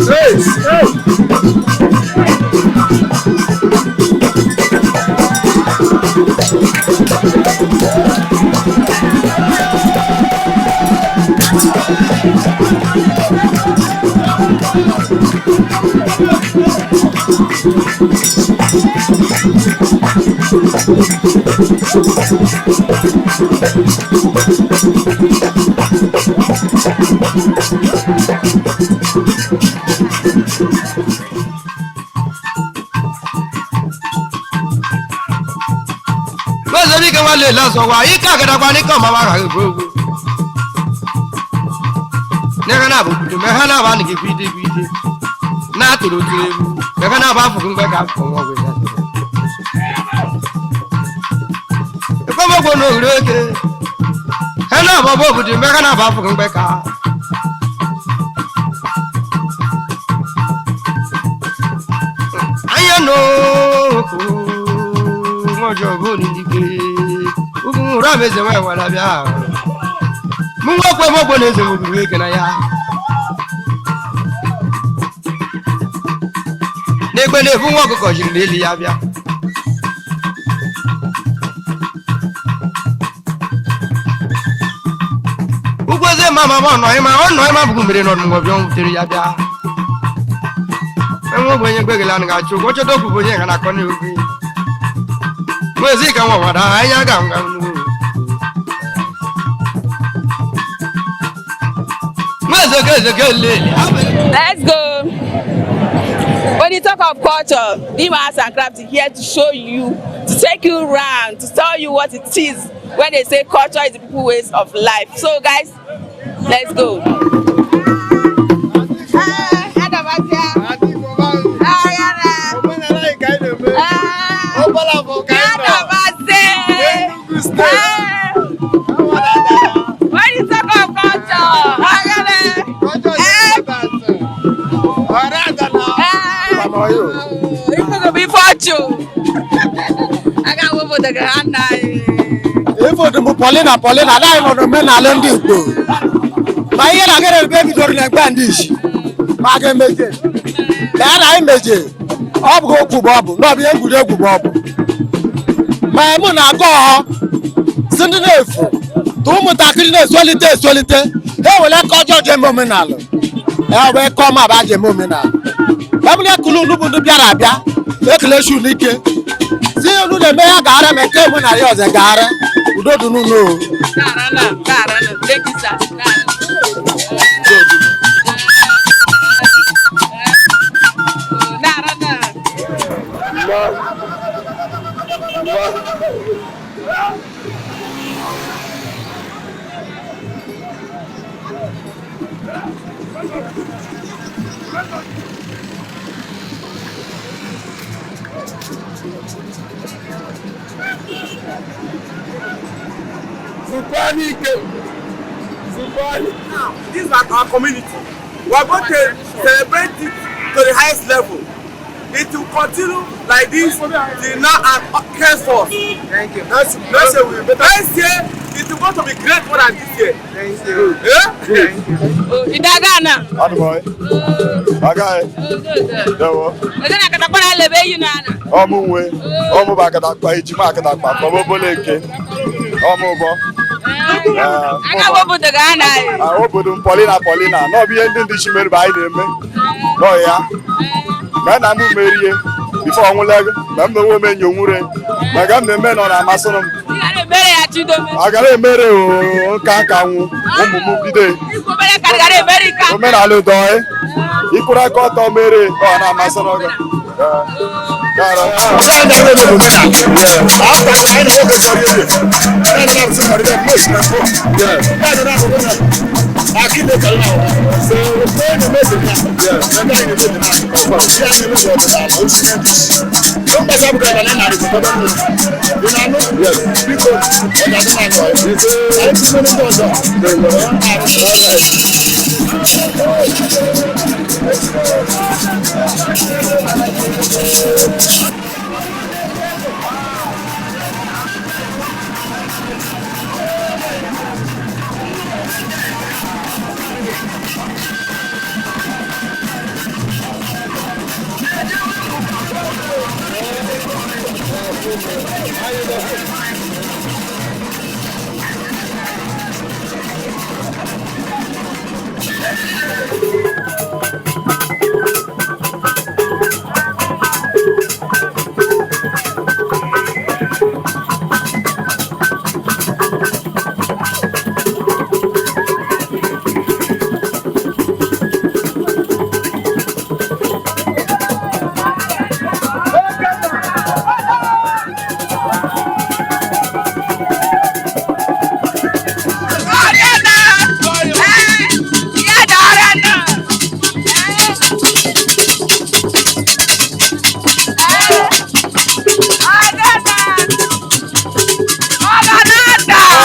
Hey, hey. Lọ́sẹ̀ bí kẹwàá lè lọ́sọ̀ wá yí káàkiri ní kàn máa wà rà gbogbo. Nẹ́ka náà bò kutu mẹ́ka náà bá nìkí kwídé kwídé náà tòrò tòrò ewu mẹ́ka náà bá fòkún gbẹ́ ká fọ̀ wọ́n gbé jáde. Ìkọ́mọ́gbó ní òwúrọ̀ èké ẹ náà bọ́ bó kutu mẹ́ka náà bá fòkún gbẹ́ ká. Ayé nù kú mọ́jọ́ bóni dìgbé ugu rameze nwe wala bịa mụ nwekwe mọgbo na eze nwere eke na ya n'egbe na-ebu nwa ọkụkọ jiri n'elu ya bịa ugwu eze mama ma ọnọ ịma ọnọ ịma bụgụ mere n'ọdụ ngwọbịa nwutere ya bịa enwe ogbenye gbegela na ga-achụ ụgwọ chọta okwu bụ onye ga na-akọ n'ogbe mwezi kama wadanya ganga. Mwezi keze kele. Let's go. When you talk of culture, Dima Arts and Craft is here to show you, to take you round, to tell you what it is when they say culture is the people's ways of life. So guys, let's go. When you talk of culture, Ife bụ Paulina Paulina anaghị nọ n'omenala ndị Igbo ma ihe na gịnị ebe bidoro na egbe ndị isi ma a ga-emeje na ya na anyị meje ọ bụghị okwu bụ ọ bụ na ọ bụ ihe egwuregwu bụ ọ bụ ma mụ na-agụ ọhọ si ndị na-efu tụ ụmụntakịrị na-esolite esolite ha ewere ka ọjọọ ji eme omenala ya wee kọọ ma ba ji eme omenala ebe na-ekulu unu bụ ndị bịara abịa ekele shu n'ike si unu na-eme ya gaara ma eke omenala ya ọzọ gaara udo dị n'ụlọ o. Thank you, sir. This is our community. We are going to celebrate it to the highest level. It will continue like this till now and henceforth. Thank you. Next year will be better. Next year, it will going to be great more than this year. Thank you. Yeah? Thank you. Idagana. Adụmọyị. Agaghị. Dewo. Ozena katakwana lebe yi nana. Ọmụ nwe. Ọmụ bụ akatakpa ejima akatakpa kpọbọ obele eke. Ọmụ ụbọ. Aka wobodo ga na. Obodo m Paulina Paulina na ọ bụ ihe ndị ndị chi mere bụ anyị na-eme. Nọ ya. Ma na mụ merie bifo ọnwụla ego ma m na onwe m enyi onwure ma ga m na-eme nọ na-amasịrị m. Ị gara emere ya chidome. Agara emere o nka nka nwụ ụmụ m bido. Igbo mere ka gara emere ka. Omenala ụdọ ịkwụrụ aka ọtọ mere ọ na-amasịrị gị.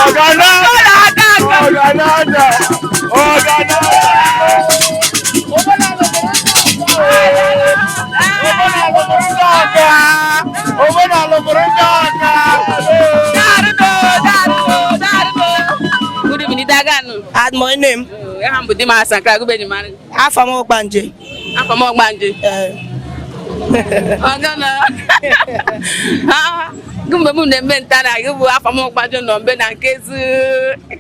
Ọ̀gánà! Ọ̀gánà! Ọ̀gánà! Good evening, Daganu. Add my name. Aha m bụ Dima Hassan Kra, gụbe Jimari. Afọ m Ọgbanje. Afọ m Ọgbanje. Ee. Ọgana. Ha, gị mgbe m na-eme ntara, gị bụ afọ m Ọgbanje nọ mbe na nke zu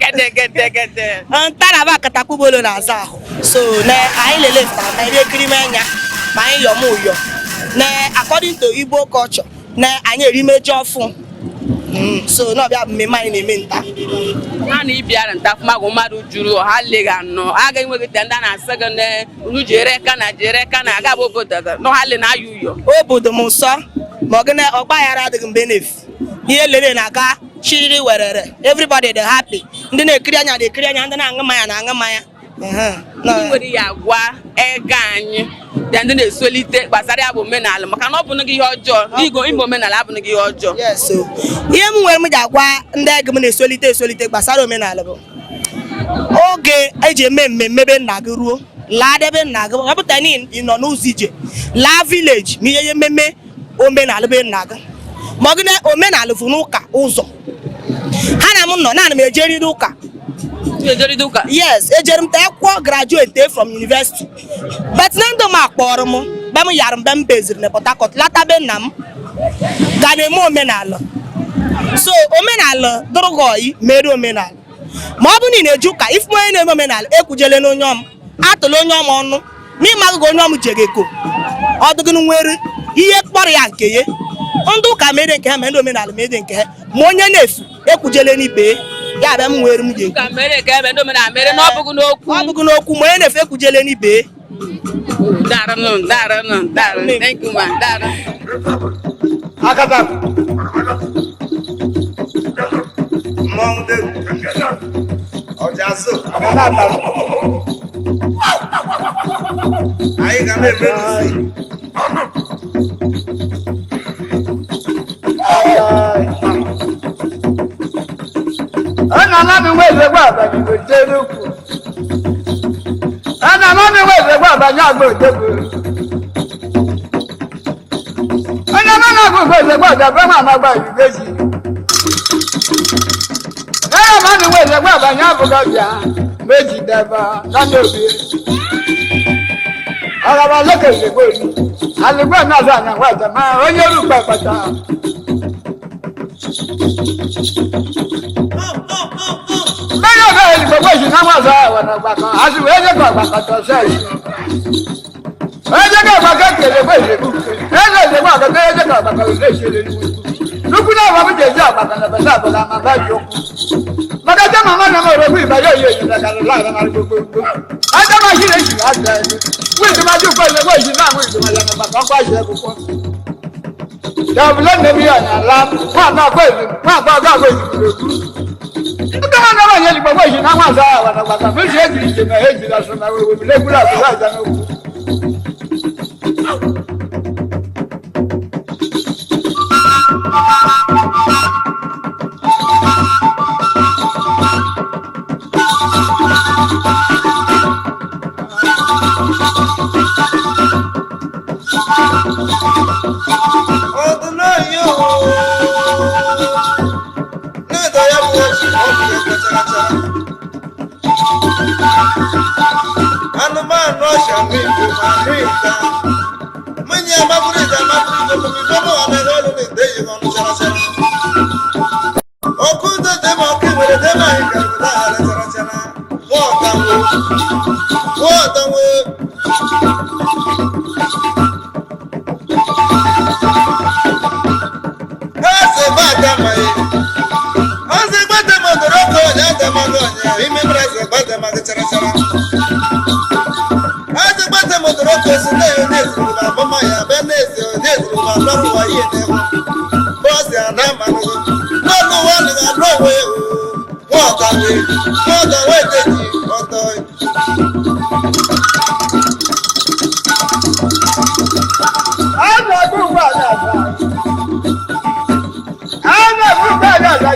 kete kete kete. Ntara bụ akatakpubolo na-aza ahụ. So na anyị lele fụtara ma ebe ekiri m anya ma anyị yọm ụyọ. Na according to Igbo culture, na anyị erimeji ọfụ. So na ọbịa bụ mmemme anyị na-eme nta. Ha na ịbịara nta afụmagụ mmadụ juru ọha leghị anọ agaghị nwegide ndị a na-asị gị na unu jere ka na jere ka na aga bụ obodo gị nọ ha le na ayụ ụyọ. Obodo m nsọ ma ọ gị na ọgba aghara adịghị mgbe na-efu. Ihe lele na-aga chiriri werere. Everybody dị happy. Ndị na-ekiri anya na-ekiri anya, ndị na-aṅụ mmanya na-aṅụ mmanya. Ndị nwere ya agwa ego anyị dị ndị na-esolite gbasara ya bụ omenala maka na ọ bụghị ihe ọjọọ n'igo ime omenala abụghị ihe ọjọọ. Yes, o. Ihe m nwere m ji agwa ndị ego m na-esolite esolite gbasara omenala bụ oge eji eme mmemme be nna gị ruo laa debe nna gị, ọ pụta na ị nọ n'ụzọ ije laa vileji ma ihe ihe mmemme omenala be nna gị, ma ọ gị na omenala bụ n'ụka ụzọ ha na m nọ naanị m ejeriri ụka. Ejerido ụka. Yes, ejere m ta akwụkwọ graduate from university, but na ndụ m akpọrọ m be m yara mgbe m beziri na Port Harcourt lata be nna m ga na-eme omenala. So omenala dụrụ gị oyi mere omenala, ma ọ bụ na ị na-eje ụka ifu onye na-eme omenala ekwujele na onye ọm atụla onye ọm ọnụ ma ịmaghị onye ọm jegeko ọdụgụ nwere ihe kpọrọ ya nke ya. Ndị ụka mere nke ha ma ndị omenala mere nke ha, ma onye na-efu ekwujele n'ibe ya bịa m nwere m ga-ekwu. Ụka mere ka ebe ndị omenala mere na ọ bụghị n'okwu. Ọ bụghị n'okwu, ma onye na-efe ekwujele n'ibe. Daarụ daarụ daarụ, thank you ma, daarụ. Akata. Mmọnwụ degwu. Ọja so. Anyị ga na-eme n'isi. Ẹnà láti wé ìṣègùn àbàjì kò jẹ́ lóko. Ẹnà láti wé ìṣègùn àbàjì àgbò òjòkó. Ẹnà láti wé ìṣègùn àbàjì àgbò àmà àgbà ìgbésí. Ẹnà láti wé ìṣègùn àbàjì àbùkà bíà méjì dẹ́gbà lọ́dọ̀ òbí. Ọ̀rọ̀ wa lókè ìṣègùn òní. Àlùgbò náà sọ àyànwó àjàmá onye olùkọ́ ìpàtà. Bẹ́ẹ̀ bẹ́ẹ̀ ni gbogbo ìṣúná wọn sọ àwọn ọ̀gbà kan, àti ìwé ẹ̀jẹ̀ kan ọ̀gbà kan tó sẹ́yìn. Ẹ̀jẹ̀ kan ọ̀gbà kan kèrè fún ìṣègùn. Ẹ̀jẹ̀ ìṣègùn àkọ́kọ́ ẹ̀jẹ̀ kan ọ̀gbà kan lè ṣe lè wù. Lukú náà wọ́n fi jèjì ọ̀gbà kan lọ́bẹ̀ sáà bọ̀lá máa bá yọ. Mọ̀kẹ́tẹ́ màmá náà mọ̀ rẹ̀ fún ìbáyọ̀ yìí èyí lẹ́ka lọ láàrin máa gbogbo. Ẹjọ́ máa ṣí lè ṣì á gbẹ ẹni. Wí ìtumá dùn pé ìṣègùn ìṣúná àwọn ìtumá yẹn bàbá kọ́ àṣẹ púpọ̀. Dàbílẹ̀ nẹ́bí ọ̀nà ńlá fún àgbà kọ́ ìlú fún àgbà ọgá àgbà ìlú. Nígbà náà wọ́n yẹn ní gbogbo ìṣúná wọn sọ àwọn àgbàgbà fún ìṣe èjì ìṣe náà èjì lọ́sùn náà wọ́n wọ́n lẹ́kúrẹ́ àbúrò àjà náà wò. Ọdún náà yóò. N'ịdọ ya bụ ọchị, ọ bụ ya kachara. Anụmanụ ọchị amịgbo ma nri nta. Mmanya amabụrụ ije amabụrụ ije bụ ibe mụ anaghị ọlụ na ide yi ọnụ chara chara. Ọkụ dede ma ọkụ nwere debe anyị ka bụ laghara chara chara. Nwa ọtanwo. Nwa ọtanwo. Eze gbadama ye. Eze gbadama dọrọ ka ọnya adama gị ọnya. Ime mere eze gbadama gị chara chara. Eze gbadama dọrọ ka osi na onye ezuru ma abụma ya bịa na eze onye ezuru ma alọrụwa ihe na-ewu. Bọọsị ana amanụ gị. N'ọnụ ụwa nụghị anụ onwe ya oo. Nwa ọtanwe. Nwa ọtanwe eteji ọtọ. A na-ekwu ugbu a na-asa. A na-ekwu ugbu a na-asa.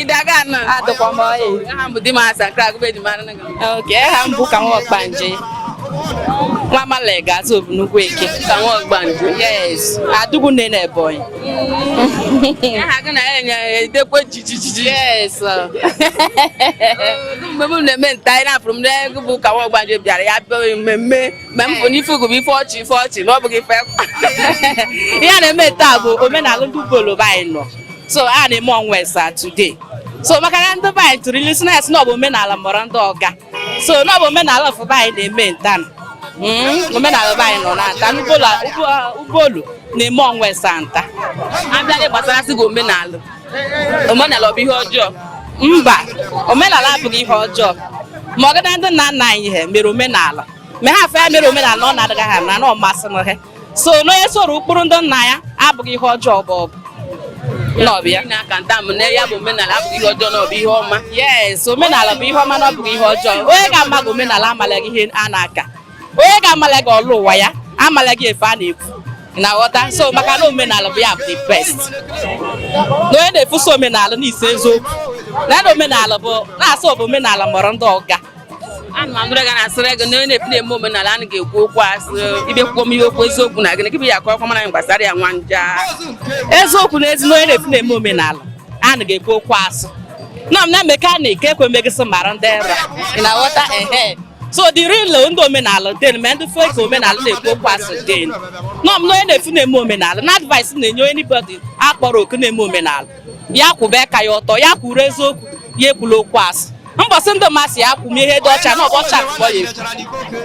Idaga na. Adịkwa m oyi. Aha m bụ Dimas Accra, agụbe ji mara nga. Okay, aha m bụ ka nwa ọkpanje. Nwa Malega azụ Obunugwu Eke. Ka nwa Ọgbanje. Yes, Adugwu nne na Ebonyi. Aha gị na ya enye edekwe jijijiji. Yes. Mgbe m na-eme nta anyị na-afụrụ m n'ego bụ ka nwa Ọgbanje bịara ya bịa mmemme mgbe m fụ n'ife ugwu bụ ife ọchị ife ọchị na ọ bụghị ife. Ihe a na-eme taa bụ omenala ndị Ugolo be anyị nọ. So a na-eme ọnwa esa today. So maka na ndị be anyị tụrụ ilu si na ya sị na ọ bụ omenala mọrọ ndị ọga. So na ọ bụ omenala ọfụ be anyị na-eme nta. Omenala be anyị nọ na nta. Ndị Ugolo na-eme ọnwa esa nta. Abịa gbasara sị gị omenala. Omenala ọ bụ ihe ọjọọ? Mba, omenala abụghị ihe ọjọọ. Ma ọ gada ndị nna nna anyị ha mere omenala. Ma ha afọ ya mere omenala na ọ na-adịghị ha na na ọ masị ha. So na onye soro ụkpụrụ ndị nna ya abụghị ihe ọjọọ bụ ọ bụ. N'ọbụ ya. Na-aka nta m na ya bụ omenala abụghị ihe ọjọọ na ọ bụ ihe ọma. Yes, omenala bụ ihe ọma na ọ bụghị ihe ọjọọ. Onye ga-ama gị omenala amalaghị ihe a na-aka. Onye ga-amala gị ọlụ ụwa ya amalaghị efe a na-ekwu. Ị na-aghọta? So maka na omenala bụ ya bụ the best. Na onye na-efusa omenala n'ise eziokwu. Na na omenala bụ na-asọ bụ omenala mọrọ ndị ọga. Ana m anụrụ gị na-asịrị gị na onye na-efu na-eme omenala a ga-ekwu okwu asị ibekwuo m ihe okwu eziokwu na gịnị kịbụ ya akọ ọkwa mana anyị gbasara ya nwa nja. Eziokwu na ezi na onye na-efu na-eme omenala a na-ekwu okwu asụ. Nọ m na mekanik ekwe megịsị mara ndị era. Ị na-aghọta? Ehe. So the real ndị omenala den ma ndị fake omenala na-ekwu okwu asụ den. Nọ m na onye na-efu na-eme omenala na advice na-enye anybody akpọrọ oku na-eme omenala. Ya kwụba aka ya ọtọ, ya kwuru eziokwu, ya ekwula okwu asụ. Mbọsị ndị masị ya kwụ m ihe dị ọcha na ọbọcha akpọ ya ekwu.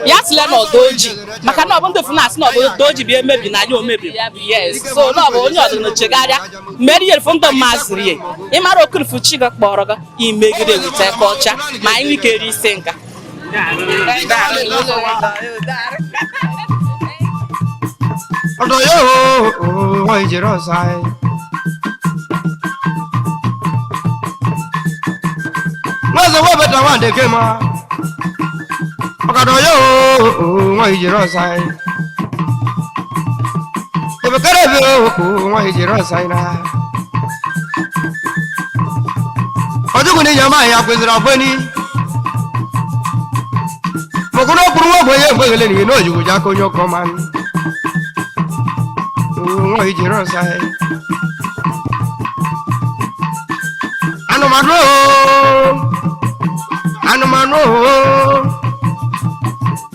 Ya sịla na ọdọ ojii maka na ọ bụ ndị fụ na-asị na ọ bụ ọdọ ojii bụ emebi na ya omebi. Yes, so na ọ bụ onye ọdịna chegharịa mere ihe fụ ndị mma ziri ya. Ịmara okirifu chi gị kpọrọ gị imegide wute ka ọcha ma anyị nwee ike rie isi nka. Ọ̀dọ̀ yóò wọ́n ìjẹ́rọ̀ ọ̀sán. Wọ́n sọ wọ́n bẹ̀tẹ̀ wọ́n àdèké mọ́. Ọ̀kadà yóò wọ́n ìjẹ́rọ̀ ọ̀sán. Ìbùkẹ́rẹ́ bí wọ́n ìjẹ́rọ̀ ọ̀sán náà. Ọdún ní yàmá ìyá pèsè àfẹ́ ní. Mọ̀kúnlọ́ kúrú wọ́n gbé yé ìgbégelé nìyẹn náà yòókù já kó yọ kọ́ máa ní. Wọ́n ìjẹ́rọ̀ ọ̀sán. Anụmanụ anụmanụ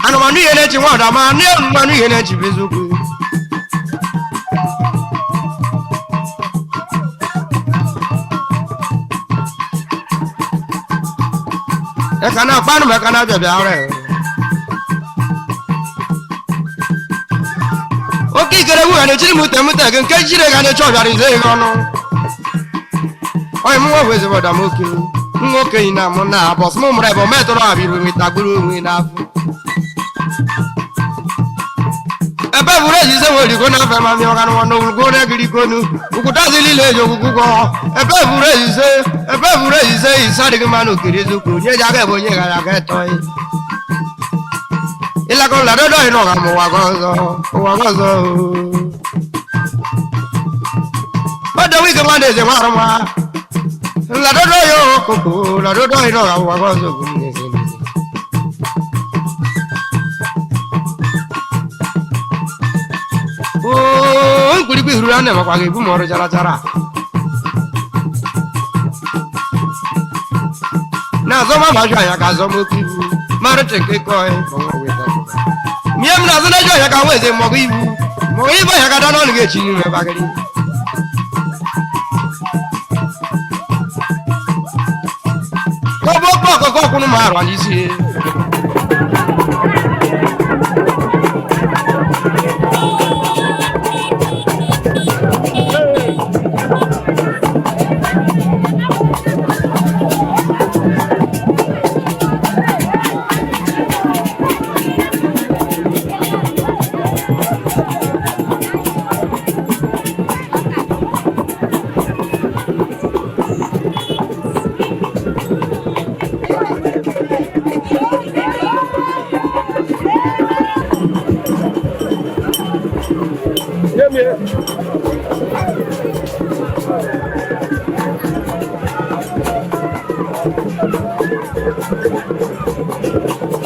anụmanụ ihe na-echi nwa ọdama anụmanụ ihe na-echi bụ eziokwu. Eka na akpa anụ maka na-abịa bịa ọrịa. Oke ikere egwu ga na-echiri m ute mute gị nke jire ga na-eche ọbịara ize gị ọnụ. Onye m nwa bụ ezigbo ọdam oke nwa okenye na mụ na abọs mụ mụrụ ebe metụrụ abịrị onwe tagburu onwe n'afọ. Ebe bụrụ ejize nwere igo na afe mami ọga nwa n'ogwugwo na-egirigonu ukwutazi niile eji ogwugwu gọ ebe bụrụ ejize ebe bụrụ ejize ise adịghị mma n'okiri eziokwu onye ji aga ebe onye gara aga etọ ịlakọ ladodo ịnọ ga m ụwa gị ọzọ ụwa gị ọzọ. Ọdọ wike nwa na-eze nwa arụma ladodo ya okoko ladodo ịnọ ga ụwa gị ọzọ bụ n'eze n'eze. Oo, mkpirikpi huru a na-emakwa gị ebu ma ọrụ chara chara. Na azọma ma ajụ anya ka azọma oke ibu mara cheke kọị mie m na-azụ n'eju anya ka nwa eze mọgụ ibu mọgụ ibu anya ka dana ọnụ ga-echi n'ime bagịrị. Kọbọ ọkpọ ọkọkọ ọkwụnụ ma arụ n'isi.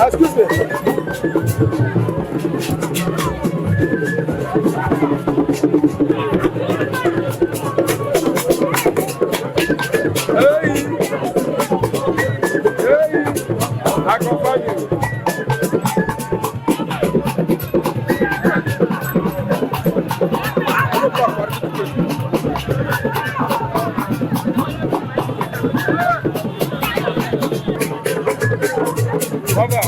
Excuse me. Hey, I confirm you. Baba.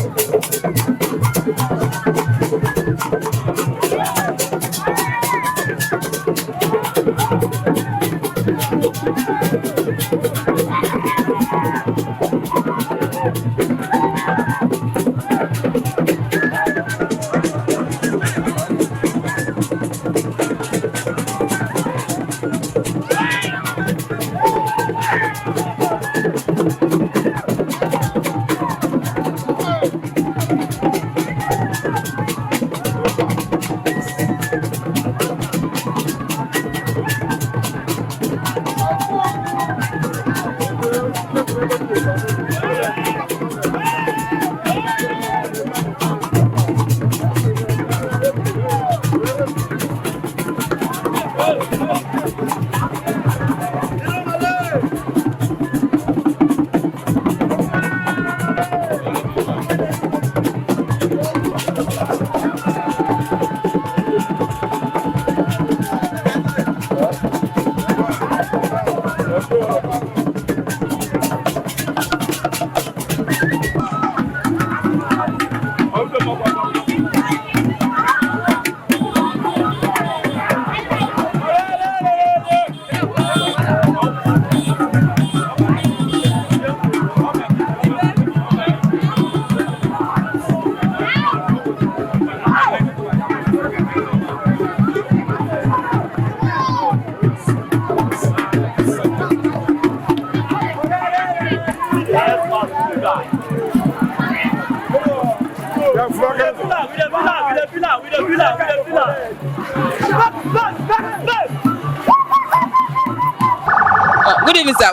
Good evening, sir.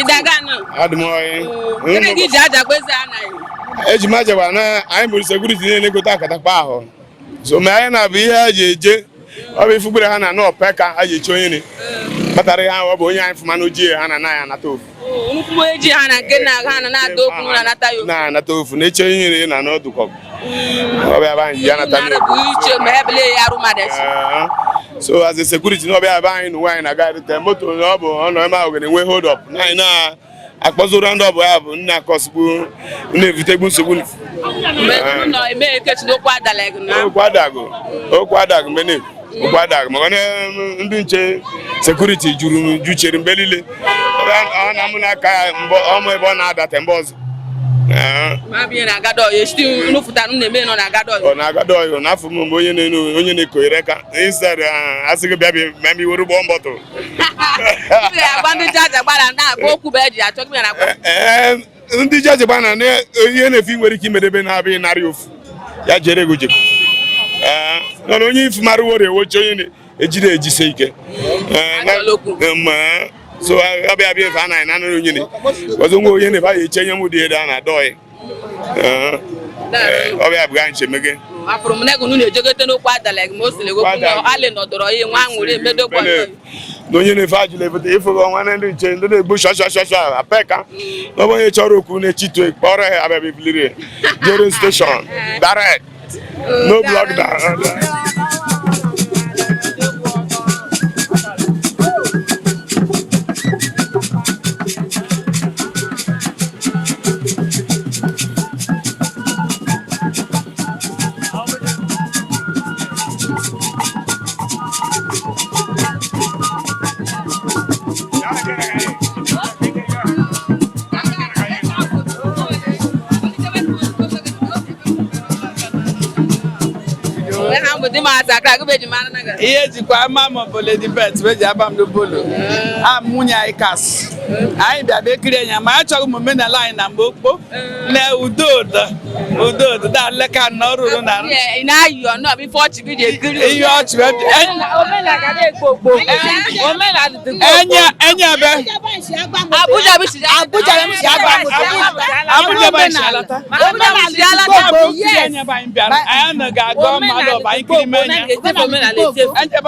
Ịdaga nọ. Adịmọyị. Gịnị ka iji aja gbezi anaghị? Eji m aja na anyị mụrụ sekuriti na-elekọta akatakpa ahụ. So ma anyị na-abụ ihe a ji eje, ọ bụ ifugbere ha na anọ peka a ji eche onye ni. Kpatara ya ọ bụ onye anyị fụmanụ ji ha na anaghị anata ofu. Nnukwu eji ha na nke na ha na na-ada okwu na anata ya. Na-anata ofu na-eche onye ni na n'ọdụkọ. Ọ bụ ya bụ anyị ji anata Na bụ iche ma ebele ya arụ mmadụ echi. So as a security na ọbịa be anyị na uwe anyị na-aga moto na ọ bụ ọnọ ebe ahụ ga-enwe hold up na anyị na-akpọzụ round up ya bụ nna akọsigbu na-ebutegbu nsogbu. Mgbe unu nọ eme ekechi n'okwu adala gị na. Okwu adagụ, okwu adagụ mgbe na okwu adagụ maka na ndị nche sekuriti juru juchere mgbe niile. Ọ na mụ n'aka ya mbọ ọmụ ebe ọ na-adate mgbe ọzọ. Ma bụ ihe na-agado ọyọ echiti unu fụtara unu na-eme nọ na-agado ọyọ. Ọ na-agado ọyọ n'afọ m mgbe onye na-enu onye na-ekonyere ka instead asị gị bịa bịa ma iwere ụgbọ mbọtụ. Ị ga-agba ndị jaja gbara na-agba okwu bụ eji achọ gị na-agba. Ee, ndị jaji gba na ihe na-efu nwere ike imedebe na-abịa ịnarị ofu ya jere ego jekọ. Ee, nọ na onye ifu mara wore ewoche onye na-ejide ejise ike. Ee, ma so abịa abịa efe anaghị na anụrụ onye ọzọ nwe onye na-efe anyị eche nye m ụdị ede a na-adọ ya. Ee, ọbịa bụga nche mege. Afụrụ m na ego unu na-ejegote n'okwu adala gị ma o siri gị okwu na alị nọdọrọ ihe nwa nwere emedokwa. Na onye na-efe ajụla efete ịfụghị ọnwa na ndị nche ndị na-egbu shashashasha apeka na ọ bụ onye chọrọ okwu na-echito kpọrọ ya abịa bịa ya jere steshọn direct no block down. Ihe jikwa ama m bụ Lady Bet wee ji aba m n'obolo. A m nwunye anyị kas. Anyị bịa bịa kiri anya ma achọghị m omenala anyị na mgbe okpo na udo udo udo udo da nleka na ọrụ rụ na Ị na-ayọ nọ bụ ife ọchị gị ji ekiri. Ihe ọchị wee enye enye be Abuja bụ si Abuja bụ si agba Abuja bụ si alata. Abuja bụ si alata. Enye be anyị bịara anyị na ga-agọ mmadụ ọba anyị kiri mee enye enye be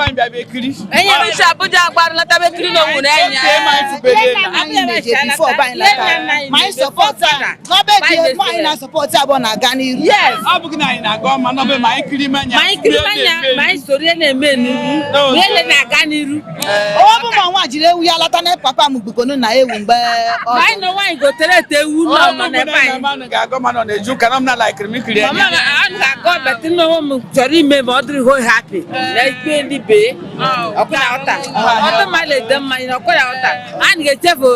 anyị bịa bịa ekiri. Enye bụ si Abuja gbara lata be kiri n'onwu na enye. Anyị meje before ba anyị lata. Ma anyị support a. N'ọba eji mụ anyị na-support abụọ na-aga n'iru. Yes. Ọ bụghị na anyị na-aga ọma n'ọbe ma anyị kiri manya. Ma anyị kiri manya, ma anyị soro ihe na-eme n'iru. Ihe na-aga n'iru. Ọ bụ ma nwa jiri ewu ya lata na papa m gbukonu na ewu mgbe ọ Ma anyị na nwaanyị gotere ete ewu Ọ n'ọma bụ na ebe na anyị. mmanụ ga-agọ mana ọ na-eju ụka na m na laikiri m ikiri Mama anya. m ga-agọ beti nne m chọrọ ime ma ọ dịrị ho happy na ikpe ndị bee ọkụ na ọta ọtụ mmadụ ede mmanya na ọkụ na ọta anyị ga-echefu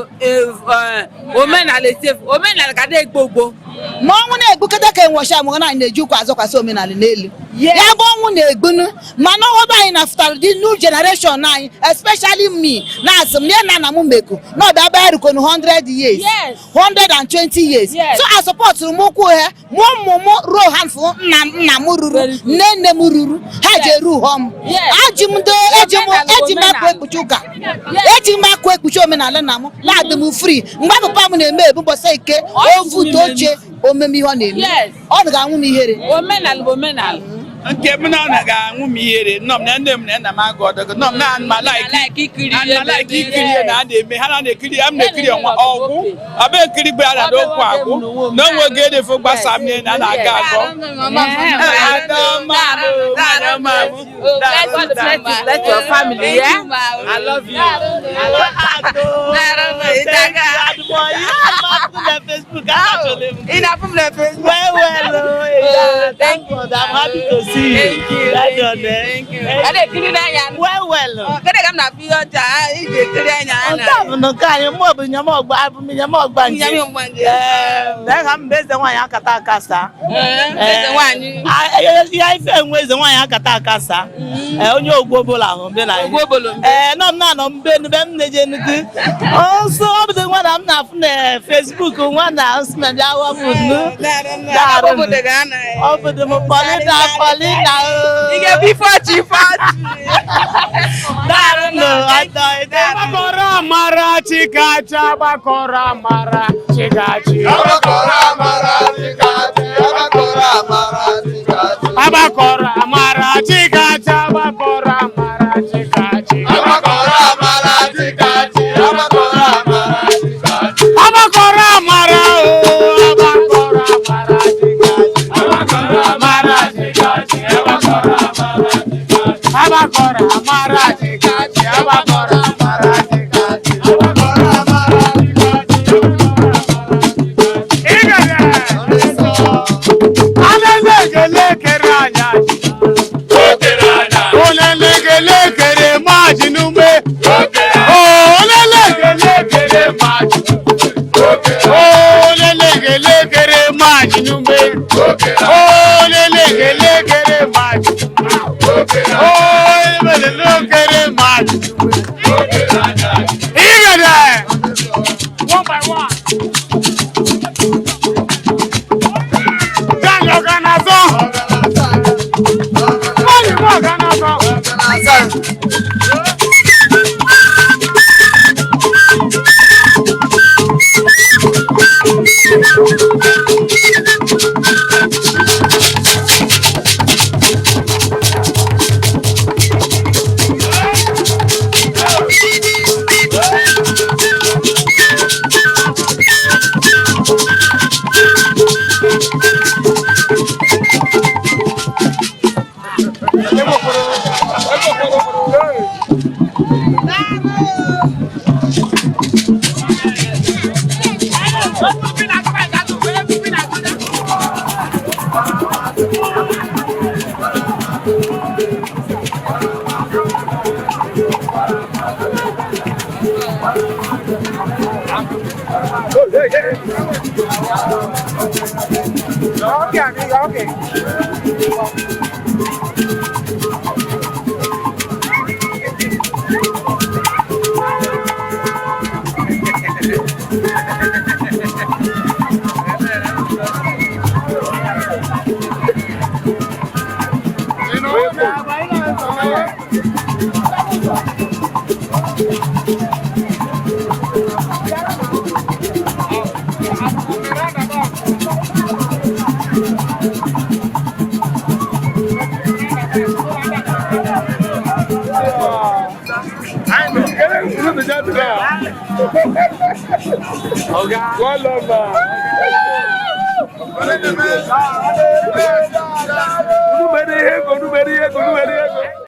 omenala echefu omenala ka dị egbo gboo. Ma ọnwụ na-egbukọta ka enwecha amụghị na anyị na-eji ụkwa azọkwasị omenala n'elu. Ya bụ ọnwụ na-egbunu mana ọghọba anyị na fụtara dị new generation anyị, especially me, na asị m na nna nna m meku na ọbịa abịa rukonu 100 years, 120 years. So a sọpọtụrụ m ụkwụ ha mụ ụmụ m ruo ha mfụ nna nna m ruru, nne nne m ruru, ha ji eru ụghọ m. Aji m do eji m eji m akwa ekpuchi ụka, eji m akwa ekpuchi omenala nna m na-adị m free mgbe papa m na-eme ebu mbọsị eke ovu oche omeme ihe ọ na-eme, ọ ga-anwụ m ihere. Omenala bụ omenala. Nke m na ọ na ga-anwụ m ihere nọ m na nne m na nna m agụ ọdọgụ nọ m na ma like ikiri ana like ikiri ihe na a na-eme ha na na-ekiri m na-ekiri ọnwa ọgwụ ọba ekiri gbe a na okwu agwụ na onwe oge edefe gbasa m na a na-aga agọ. Bless your family, yeah? I love you. I Ị na-afụ m na Facebook? Well, well, oh, yeah. Thank God. I'm happy to see you. Thank you. Well done, eh? Thank you. A na-ekiri n'anya. Well, well. Gịnị ka m na-afụ ihe ọcha iji ekiri anya? Nke a bụ na nke anyị mụ bụ nyama ọgba abụ m nyama ọgba nje. Nyama ọgba nje. Ee, ka m bụ eze nwaanyị akata akasa. Eze nwaanyị. Ya ife enwe eze nwaanyị akata akasa. Ee, onye ogwu obola ahụ mbe na Ogwu obolo mbe. Ee, nọ m na-anọ mbe nube m na-eje nnukwu. Ọsọ ọ bụ nwa na m na-afụ na Facebook nwa na nsị na bịa wa m nnu. Obodo ga-ana. Obodo m Paulina Paulina o. Ị ga-ebu ife ọchị ife ọchị. Daarụ atọ. Agbakọrọ amara Chikachi, agbakọrọ amara Chikachi. Agbakọrọ amara Chikachi, agbakọrọ amara Chikachi. Agbakọrọ amara Chikachi, agbakọrọ amara Chikachi. Agbakọrọ amara Chikachi, agbakọrọ amara Chikachi. Agbakọrọ amara o, agbakọrọ amara Chikachi. Agbakọrọ amara Chikachi, agbakọrọ amara Chikachi. Agbakọrọ amara Chikachi, agbakọrọ amara Chikachi. Agbakọrọ amara Chikachi. Igede! Alele kere anya ji. Olele kele kere maji n'ume. Olele kele kere maji. Olele kele kere maji n'ume. Olele kele kere maji. Olele kere maji n'ume. Igede! One by one. Jango gana so. Wọ́n mú ọ̀gá náà sọ. Okay, okay. One love, man. Unu mere ihe ego, unu mere ihe ego, unu mere ihe ego.